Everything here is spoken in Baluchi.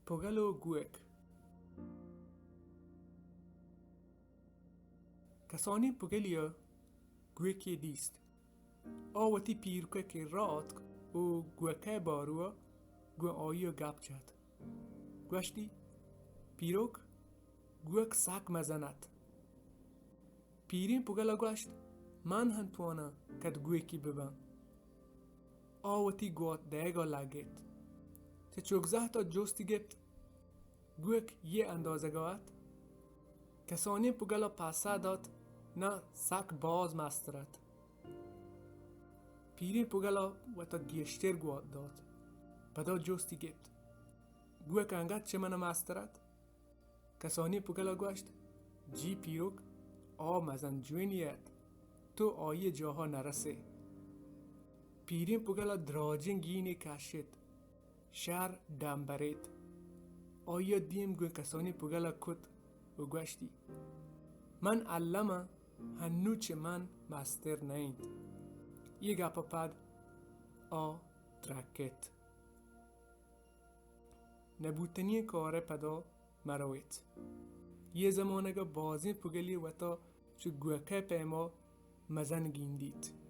پگل و گوک۔ کسانیں پگلے ءَ گوکے دیست۔ آ وتی پیرک ءِ کرا آتک و گوک ءِ بارو ءَ گوں آئی ءَ گپ جت۔ گوشتی، پیرک، گوک سک مزن ات۔ پیریں پگل ءَ گوشت، من ہم تواناں کد گوکے بباں۔ آ وتی گوات دئیگ ءَ لگت۔ چہ چکزہت ءَ جستی گپت، گوک یہ اندازگ ءَ ات؟ کسانیں پگل ءَ پسہ دات، نہ، سک باز مستر ات۔ پیریں پگل ءَ وتا گیشتر گوات دات۔ پدا جستی گپت، گوک انگت چہ من ءَ مستر ات؟ کسانیں پگل ءَ گوشت، جی پیرک، آ مزن جوینے ات، تو آئی ءِ جاہ ءَ نہ رسئے۔ پیریں پگل ءَ دراجیں گینے کشت، شر ڈمبریت۔ آئی ءَ دیم گوں کسانیں پگل ءَ کت و گوشتی، من الم آں، ہنو چہ من مستر نہ انت۔ اے گپ ءَ پد آ ترکت۔ نہ بوتنی ئیں کار ءَ پدا مرویت۔ یہ زمانگ ءَ بازیں پگلے وتا چو گوک ءِ پیما مزن گندیت۔